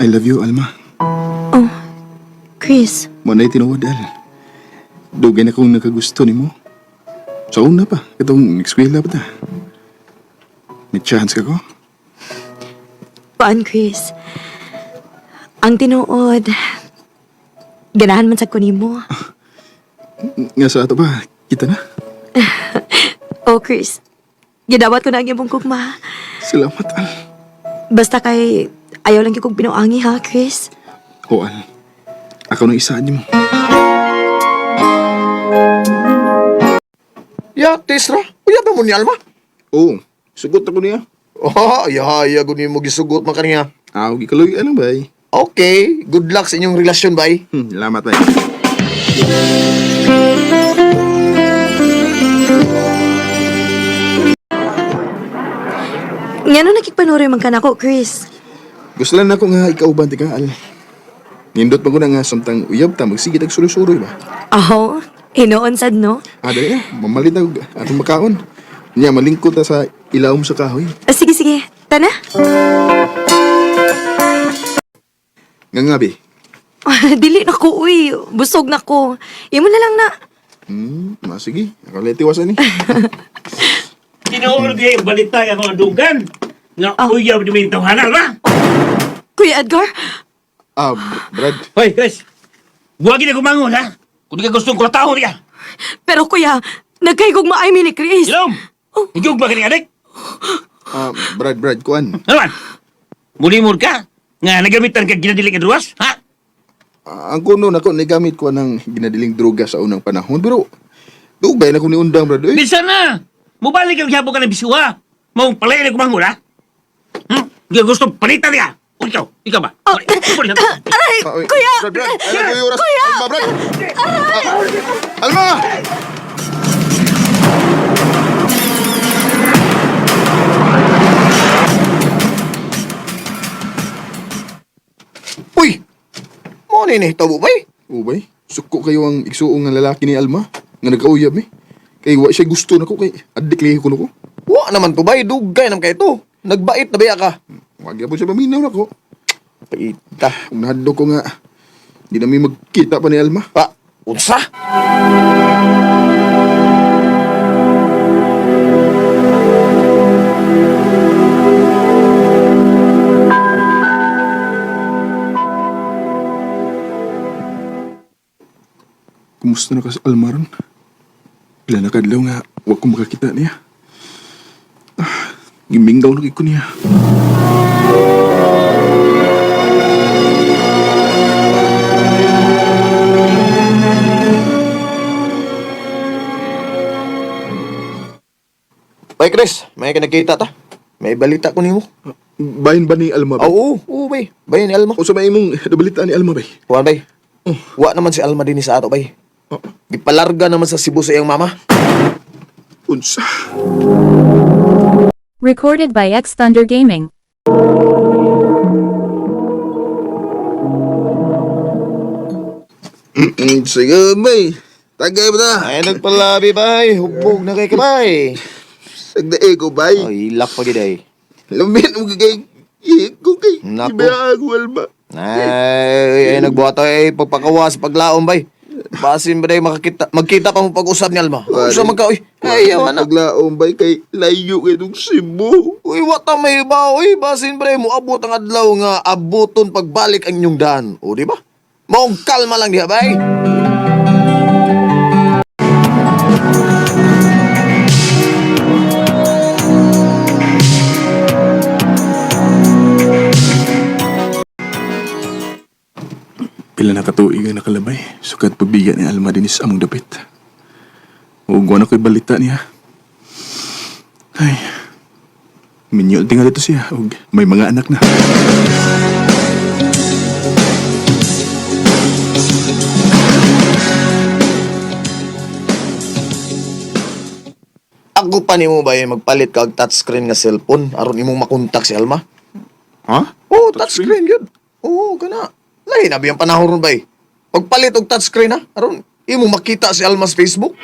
I love you, Alma. Oh, Chris. Mo na tinuod, Al. Dugay na kong nakagusto nimo. Sa una pa, katong eskwela pa ta. May chance ka ko? Paan, Chris? Ang tinuod, ganahan man sa kunimo. Nga sa ato ba, kita na. Oh, Chris. Gidawat ko na ang imong gugma. Salamat, Al. Basta kay ayaw lang gyud kong binuangi ha, Chris. O, Al. Ako nang isaan nimo. Ya, Tesra. Uya ba mo ni Alma? Oo, sugot ako niya. Oh, ya, ya, guni mo gisugot man kaniya. Aw, gikaloy, ano bay? Okay, good luck sa inyong relasyon, bay. Salamat, bay. Ngano nakigpanuroy man ka nako, Chris? Gusto lang nako nga ikaw ba ka, Al. Nindot pa ko na nga samtang uyab ta magsige tag suroy-suroy ba. Aho, hinoon sad no? Ah, dali na, mamalit na og atong makaon. Nya malingkot ta sa ilawom sa kahoy. Ah, sige, sige. Tana. Nga nga, be. Dili na ko, uy. Busog na ko. Imo na lang na. Sige. Ako lang tiwasan ni. Tinuod niya yung balita nga mga dugan. Nga uyab ni may tawhanan ba? Kuya Edgar, Ah, Brad. Hoy, Chris. Buwagin na kumangon, ha? Kung di ka gustong kulatahon niya. pero kuya, nagkaigugma ay mi ni Chris. Ilom! Higog ba ka ni adik? Ah, Brad, Brad, kuan. Ano man? Mulimod ka? Nga nagamitan ka ginadiling nga druwas, ha? Ah, ang kuno nako nagamit ko ng ginadiling droga sa unang panahon pero dugay na ko ni undang Brad. Uy. Bisa na! Mubalik ang hiyabo ka ng bisuha. Maong palay na kumangon, ha? Di ka gustong palitan niya. O ikaw, ikaw ba? Oh, aray, Ah, uy. kuya! Brad, Brad. Alam ko yung oras. Kuya! Alma, Brad. Ah, Alma! Uy! Mo ni ni tabo, bay. Ubay, suko kayo ang igsuong nga lalaki ni Alma nga nagkauyab eh. Kay wa siya gusto nako kay adik lihi ko nako. Wa naman to, bay. Dugay nam kay to. Nagbait na baya ka. Wag gyapon siya paminaw nako. Paita. Kung nahadlok ko nga di na mi magkita pa ni Alma. Pa, unsa? Kumusta na ka sa Alma ron? Pila na kadlaw nga wa ko makakita niya. Ah, giminggaw na kay ko niya. Bay, Chris, may kinakita ta. May balita ko nimo. Bahin ba ni Alma ba? Oo, oo, bay. Bay ni Alma. O sa may imong nabalitaan ni Alma bay? Kuan, bay. Wa naman si Alma din sa ato, bay. Oh, Gipalarga naman sa Cebu sa iyang mama. unsa? Recorded by X Thunder Gaming. Sige bay. Tagay ba na? Ay, nagpalabi, bay. Hubog na kay ka, bay. Sagdae ko bay. Ay, ilak pa gid ay. Lamin mo kay ko kay Nako. Iba ako Alma. Ay, ay nagbuhat ay pagpakawa sa paglaom bay. Basin ba day makakita magkita pa mo pag-usab ni Alma. Unsa man ka oy? Ay, awa na. Paglaom bay kay layo kay tong Cebu. Uy, wata may ba oy, basin ba day moabot ang adlaw nga abuton pagbalik ang inyong daan. O di ba? Maong kalma lang diha bay. Pila na katuig ang nakalabay, sukat pagbiga ni Alma dinis among dapit. Ug na ko'y balita niya. Ay, minyo tingali to siya, ug may mga anak na. Ako pa nimo bay magpalit ka og touchscreen nga cellphone aron imong makontak si Alma. Ha? Oh, touchscreen gyud. Oo, kana. Lahi na biyang panahon ron bay. Pagpalit og touchscreen ha, aron imong makita si Alma sa Facebook.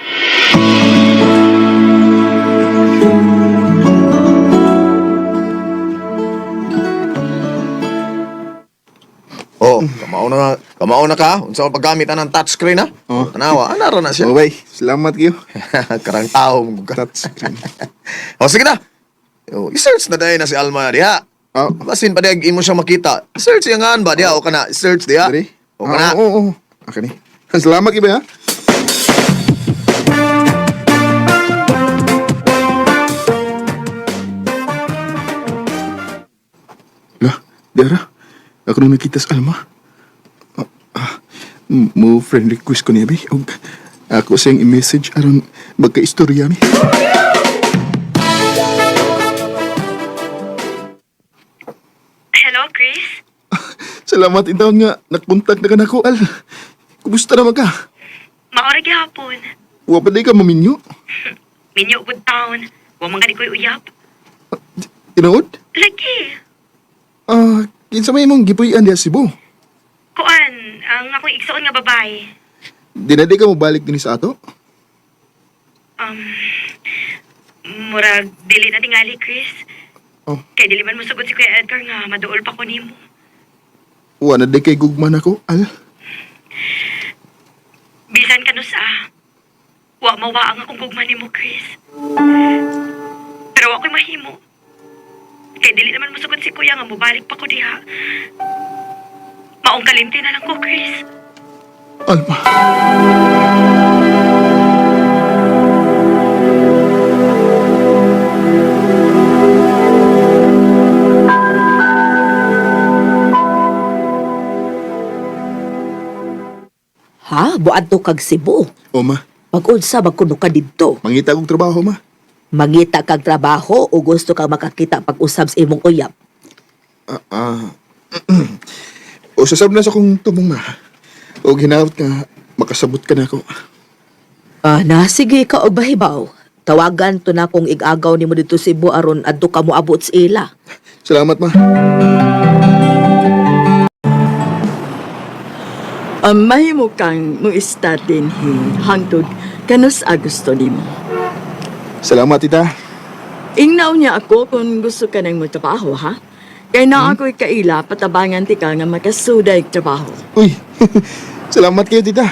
Kamao na, kamao na ka. Unsa man paggamit anang touchscreen ha? Oh. Tanawa, ana ra na siya. Oh, bay. Salamat kayo. Karang tao mo ka. Touchscreen. O sige na. O, i-search na dahil na si Alma diha. Oh. Basin pa diha imo siya makita. Search iya ngaan ba diha o kana search diha. Diri? O kana. Ah, Oo, oo. Okay ni. Salamat kayo, bay, ha? Lah, Dara, ako nung nakita sa Alma. Ah, ah, mo friend request ko niya, bay. Og ako siyang i-message aron magka-istorya mi. Hello, Chris? Salamat intaon nga nakontak na ka nako, Al. Kumusta naman ka? Maora gihapon. Wa pa di ka maminyo? Minyo good town. Wa man gani ko'y uyab. Tinuod? Lagi. Ah, kinsa may imong gipuy-an diha sa Cebu? Kuan, ang akong igsoon nga babae. Di na di ka mobalik dinhi sa ato? Um, murag dili na tingali, Chris. Oh. Kay dili man mosugot si Kuya Edgar nga maduol pa ko nimo. Wa na di kay gugma nako, Al. Bisan kanusa. Wa mawa ang akong gugma nimo, Chris. Pero wa ko'y mahimo. Kay dili naman mosugot si Kuya nga mobalik pa ko diha. Maong kalimti na lang ko, Chris. Alma. Ha? Buadto kag Cebu. O ma, Pag-unsa magkuno ka didto. mangita kong trabaho ma. Mangita kag trabaho o gusto kang makakita pag-usab sa imong uyab. Ah, ah. O sasab na sa kong tumong ma. O hinaut nga makasabot ka na ako. Ah, na sige ka og bahibaw. Tawagan to na kung igagaw nimo didto Cebu aron adto ka moabot sa ila. Salamat ma. Mahimo kang mo-start dinhi hangtod kanus Agosto nimo. Salamat tita. Ingnaw niya ako kung gusto ka nang magtrabaho, ha? Kay na ako'y kaila, patabangan ti ka nga makasuday trabaho. Uy, salamat kayo tita.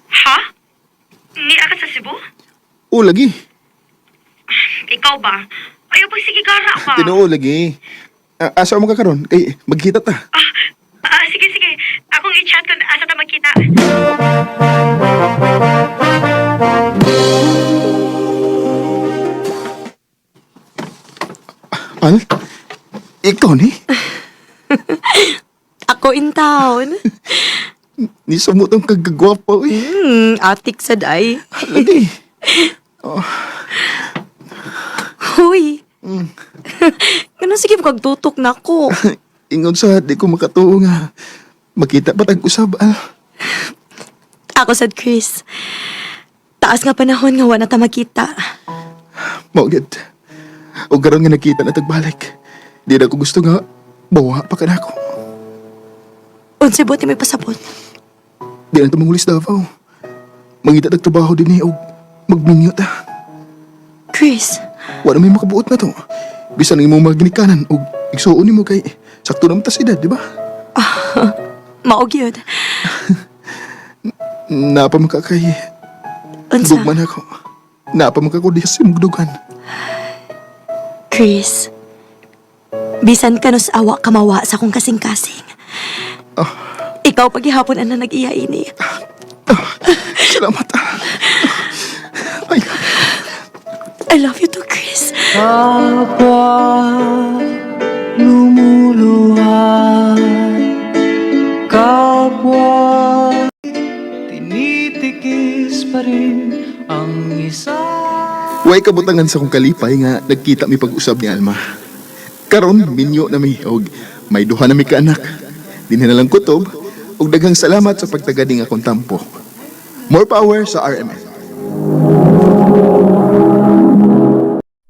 Ha? Niya ka sa Cebu? O lagi. Ikaw ba? Ayaw pag sige gara ba? Tinuo lagi. Ah, asa mo ka karon? Kay magkita ta. Ah, ah, sige, sige. Akong i-chat kung asa ta magkita. Al? Ikaw ni? Ako in town. Ni sumot ang kagagwapo eh. Atik sad ay. Lagi. Huy. Ganun sige kag tutok na ko. Ingon sa di ko makatuo nga. Makita pa tag usab al. Ako sad Chris. Taas nga panahon nga wa na ta magkita. Mao gyud. O karon nga nakita na tagbalik. Di na ko gusto nga bawa pa ka nako. Unsay buti may pasabot. Di na ta mangulis Davao. Mangita tag trabaho dinhi og magminyo ta. Chris, Wa na may makabuot na to. Bisan ang imong mga ginikanan og igsuon nimo kay sakto naman tas edad, di ba? mao gyud. Napa man ka kay Unsa? gugma na ako. Napa man ka ko diha sa imong dugan. Chris. Bisan kanus awa kamawa sa akong kasing-kasing. Ikaw paghihapon ang nag-iya ini. Salamat. ah. Ay, I love you too, Chris. Kapwa lumuluha, kapwa tinitikis pa rin ang isa. Way kabutangan sa kong kalipay nga nagkita mi pag-usab ni Alma. Karon minyo na mi og may duha na mi ka anak. Dinhi na lang kutob og daghang salamat sa pagtagading akong tampo. More power sa RMN.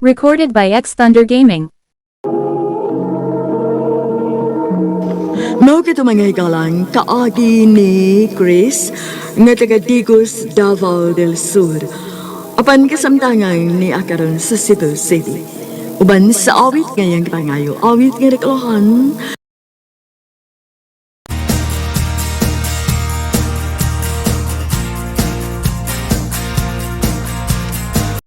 Recorded by X Thunder Gaming. Mao kito mga higalang kaagi ni Chris nga taga Digos, Davao del Sur. Apan kasamtangan ni akaron sa Cebu City. Uban sa awit ngayang pangayo, awit nga reklohan.